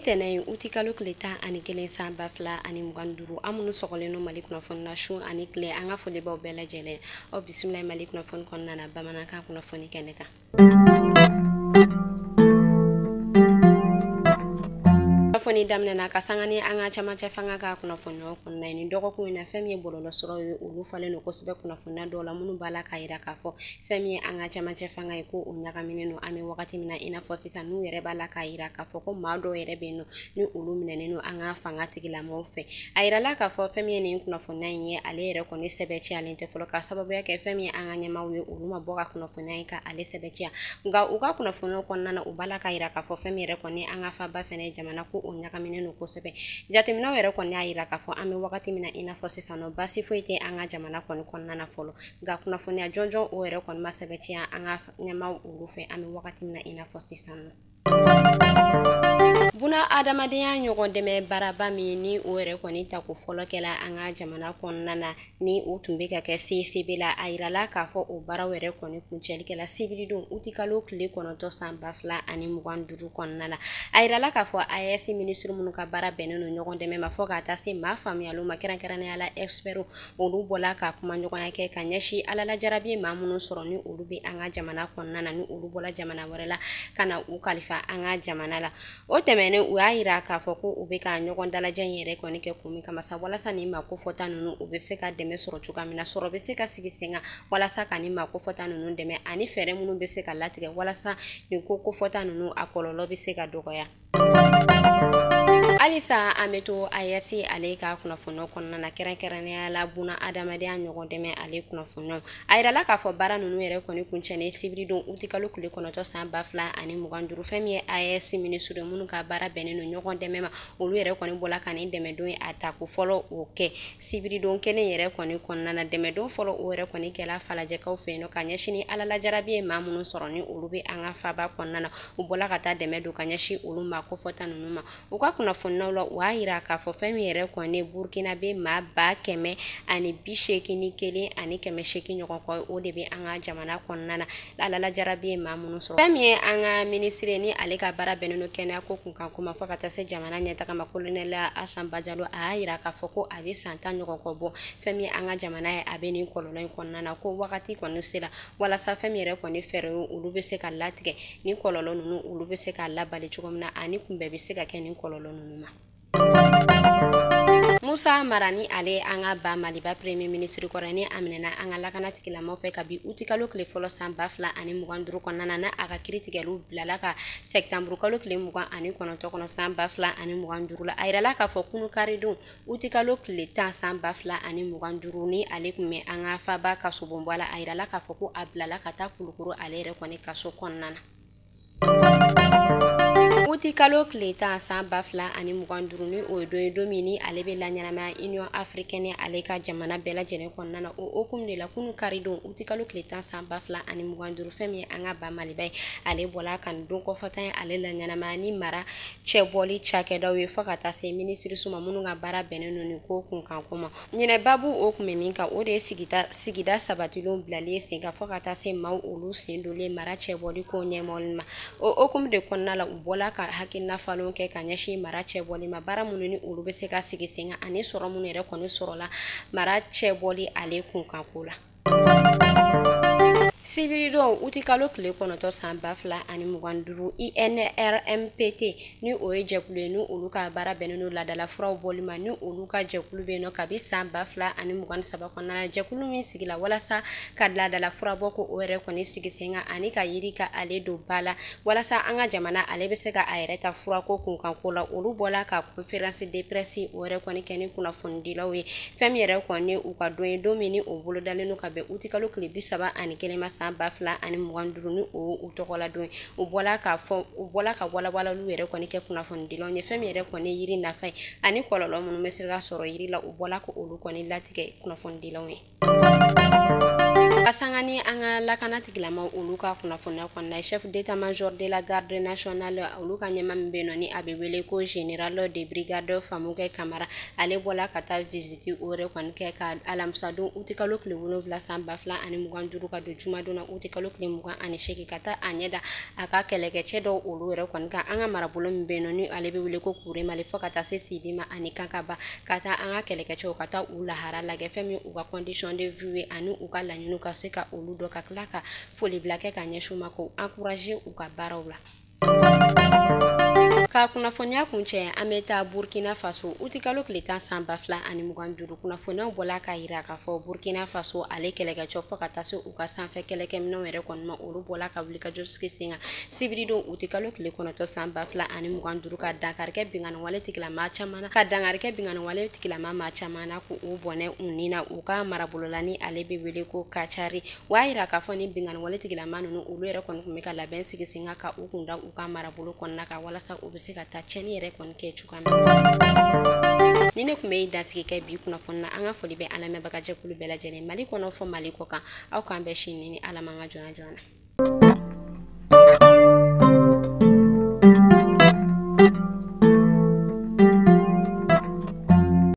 tɛnɛ ye utikalo tile 11 san 2025. An minnu sɔgɔlen don Mali kunnafoni na su ani tile, an ka foli b'aw bɛɛ lajɛlen. Aw bisimila Mali kunnafoni kɔnɔna na bamanankan kunnafoni kɛnɛ kan. Kunnafoni daminɛna ka sanga ni an ka camancɛ fanga ka kunnafoniyaw kɔnɔna ye. Nin dɔgɔkun in na, fɛn min ye bɔlɔlɔ sɔrɔ ye, olu falen don kosɛbɛ kunnafoniya dɔw la minnu b'a la k'a yira k'a fɔ fɛn min ye an ka camancɛ fanga ye, ko o ɲagaminen don. An bɛ wagati min na i n'a fɔ sisan, n'u yɛrɛ b'a la k'a yira k'a fɔ ko maa dɔw yɛrɛ bɛ yen nɔ ni olu minɛnen don an ka fanga tigilamɔgɔw fɛ. A yirala k'a fɔ fɛn min ye nin kunnafoniya in ye, ale yɛrɛ kɔni sɛbɛnciyalen tɛ fɔlɔ, k'a sababuya kɛ fɛn min ye an ka ɲɛmaaw ye, olu ma bɔ ka kunnafoniya in ka ale sɛbɛnciya. Nka u ka kunnafoniyaw kɔnɔna na, u b'a la k'a yira k'a fɔ fɛn min yɛrɛ kɔni an ka faba fɛnɛ jamana ko o ɲagaminen don kosɛbɛ. Jateminɛw yɛrɛ kɔni y'a yira k'a fɔ an bɛ wagati min na i n'a fɔ sisan nɔ, baasi foyi tɛ an ka jamana kɔni kɔnɔna na fɔlɔ. Nka kunnafoniya jɔnjɔn o yɛrɛ kɔni ma sɛbɛntiya an ka ɲɛmaaw olu fɛ an bɛ wagati min na i n'a fɔ sisan nɔ. Buna adamadenya ɲɔgɔn dɛmɛ baaraba min ni o yɛrɛ kɔni tako fɔlɔ kɛla an ka jamana kɔnɔna na, ni o tun bɛ ka kɛ CCB la, a yirala k'a fɔ o baaraw yɛrɛ kɔni kuncɛli kɛla sibiridon utikalo tile 9 san 2025 kɔnɔna na. A yirala k'a fɔ AES minisiri minnu ka baara bɛnnen don ɲɔgɔn dɛmɛ ma, fo ka taa se maa faamuyaliw ma, kɛrɛnkɛrɛnnenya la experts, olu bɔla ka kuma ɲɔgɔnya kɛ ka ɲɛsin Ala lajarabi ye maa minnu sɔrɔ ni olu bɛ an ka jamana kɔnɔna na, ni olu bɔla jamana wɛrɛ la ka na u kalifa an ka jamana la. O tɛmɛnen, u y'a yira k'a fɔ ko u bɛ ka ɲɔgɔn dalajɛ in yɛrɛ kɔni kɛ kun min kama sa, walasa nin maa kofɔta ninnu u bɛ se ka dɛmɛ sɔrɔ cogoya min na, sɔrɔ bɛ se ka sigi sen kan walasa ka nin maa kofɔta ninnu dɛmɛ, ani fɛɛrɛ minnu bɛ se ka latigɛ walasa nin ko kofɔta ninnu a kɔlɔlɔ bɛ se ka dɔgɔya. Halisa an bɛ to AES ale ka kunnafoniyaw kɔnɔna na, kɛrɛnkɛrɛnnenya la buna adamadenya ɲɔgɔn dɛmɛ ale kunnafoniyaw. A yirala k'a fɔ baara ninnu yɛrɛ kɔni kuncɛnen sibiridon utikalo tile 9 san 2025. Fɛn min ye AES minisiri minnu ka baara bɛnnen don ɲɔgɔn dɛmɛ ma, olu yɛrɛ kɔni bɔla ka nin dɛmɛdon ye a tako fɔlɔ o kɛ sibiridon kelen yɛrɛ kɔni kɔnɔna na. Dɛmɛdon fɔlɔ o yɛrɛ kɔni kɛla falajɛkaw fɛ yen nɔ ka ɲɛsin ni Ala lajarabi ye maa minnu sɔrɔ ni olu bɛ an ka faba kɔnɔna na, u bɔla ka taa dɛmɛ don ka ɲɛsin olu maa kofɔta ninnu ma. U ka kunnafoniyaw la, u y'a yira k'a fɔ fɛn min yɛrɛ kɔni Burkina bɛ maa 181 800 ɲɔgɔn kɔ, o de bɛ an ka jamana kɔnɔna na Ala lajarabi ye maa minnu sɔrɔ. Fɛn min ye an ka minisiri ni ale ka baara bɛnnen don kɛnɛya ko kunkan ko ma, fo ka taa se jamana ɲɛtaga ma, colonel Asan Bajalo, a y'a yira k'a fɔ ko a bɛ san 10 ɲɔgɔn kɔ bɔ fɛn min ye an ka jamana ye, a bɛ nin kɔlɔlɔ in kɔnɔna na, ko wagati kɔni sera walasa fɛn min yɛrɛ kɔni fɛɛrɛ ye olu bɛ se ka latigɛ nin kɔlɔlɔ ninnu olu bɛ se ka labali cogo min na, ani kunbɛn bɛ se ka kɛ nin kɔlɔlɔ ninnu ma. Musa Mara ni ale an ka ba Maliba premier ministre kɔrɔ ni a minɛna an ka lakana tigilamɔgɔw fɛ kabi utikalo tile fɔlɔ san 2025 kɔnɔna na, n'a ka kiiri tigɛliw bilala ka septembre kalo tile 29 kɔnɔ san 2025 la. A yirala k'a fɔ kunu karidon utikalo tile 10 san 2025 ni ale tun bɛ an ka faba kasobonba la, a yirala k'a fɔ ko a bilala ka taa Kulukoro ale yɛrɛ kɔni kaso kɔnɔna na. Utikalo tile 10 san 2025 ni o ye don ye, don min ni ale bɛ laɲɛnamaya Union africaine ale ka jamana bɛɛ lajɛlen kɔnɔna na. O hukumu de la, kunu karidon utikalo tile 10 san 2025, fɛn min ye an ka ba Maliba ye, ale bɔla ka nin don kɔfɔta ye ale laɲɛnamaya ni mara cɛbɔli cakɛdaw ye, fo ka taa se minisiriso ma minnu ka baara bɛnnen don nin ko kunkan ko ma. Ɲinɛ babu o kun bɛ min kan, o de ye sigida sabatilenw bilali ye sen kan, fo ka taa se maaw olu sen donlen mara cɛbɔli ko ɲɛmɔgɔli ma. O hukumu de kɔnɔna la, u bɔla ka hakilina falenw kɛ ka ɲɛsin mara cɛbɔli ma, baara minnu ni olu bɛ se ka sigi sen kan, ani sɔrɔ minnu yɛrɛ kɔni sɔrɔla mara cɛbɔli ale kunkan ko la. Sibiridon utikalo tile 9 san 2025, INRMPT ni o ye jɛkulu ye ni olu ka baara bɛnnen don laadala furaw bɔli ma, ni olu ka jɛkulu bɛ yen nɔ kabi san 2023 kɔnɔna na, jɛkulu min sigila walasa ka laadala fura bɔ ko o yɛrɛ kɔni sigi sen kan, ani ka yiri ka ale don ba la walasa an ka jamana ale bɛ se ka a yɛrɛ ta furako kunkan ko la. Olu bɔla ka conférence de presse o yɛrɛ kɔni kɛ ni kunnafonidilaw ye. Fɛn min yɛrɛ kɔni u ka don ye, don min ni o bolodalen don ka bɛn utikalo tile 31 ma san 2025 ni o u tɔgɔ la don ye. U bɔla ka fɔ, u bɔla ka walawalaliw yɛrɛ kɔni kɛ kunnafonidilaw ye, fɛn min yɛrɛ kɔni yiri nafa ye ani kɔlɔlɔ minnu bɛ se ka sɔrɔ yiri la, u bɔla ka olu kɔni latigɛ kunnafonidilaw ye. Ka sanga ni an ka lakana tigilamaw olu ka kunnafoniya kɔnɔna, chef d'état-major de la garde nationale olu ka ɲɛma min bɛ yen nɔ, ni a bɛ wele ko général de brigade Famukɛ Kamara, ale bɔla ka taa visite o yɛrɛ kɔni kɛ ka alamisadon utikalo tile 7 san 2025 ka don jumadon na utikalo tile 28, ka taa a ɲɛ da a ka kɛlɛkɛcɛ dɔw olu yɛrɛ kɔni kan an ka marabolo min bɛ yen nɔ, ni ale bɛ wele ko Kuremale, fo ka taa se Sibi ma ani Kankaba, ka taa an ka kɛlɛkɛcɛw ka taa u lahara lajɛ, fɛn min u ka condition de vie ye ani u ka laɲiniw ka se ka olu dɔn, ka tila ka folibila kɛ ka ɲɛsin u ma k'u encourager u ka baaraw la. Ka kunnafoniya kuncɛ, an bɛ taa Burkina Faso. Utikalo tile 10 san 2025, kunnafoniyaw bɔla k'a yira k'a fɔ Burkina Faso ale kɛlɛkɛcɛw, fo ka taa se u ka sanfɛ kɛlɛkɛminɛnw yɛrɛ kɔni ma, olu bɔla ka wulikajɔ sigi sen kan sibiridon utikalo tile 9 san 2025, ka dankarikɛ binkanni wale tigilama caman na, ka dankarikɛ binkanni wale tigilama maa caman na, k'u bɔnɛ u ni na u ka marabolo la, ni ale bɛ wele ko Kacari. O y'a yira k'a fɔ ni binkanni wale tigilama ninnu olu yɛrɛ kɔni tun bɛ ka labɛn sigi sen kan ka u kun da u ka marabolo kɔnɔna kan, walasa u bɛ se ka taa tiɲɛni yɛrɛ kɔni kɛ cogoya min. Ni ne tun bɛ dansigi kɛ bi kunnafoni na, an ka foli bɛ an lamɛnbagajɛkulu bɛɛ lajɛlen, Mali kɔnɔ fɔ Mali kɔ kan. Aw k'an bɛn sini ni Ala m'an ka jɔnya joona.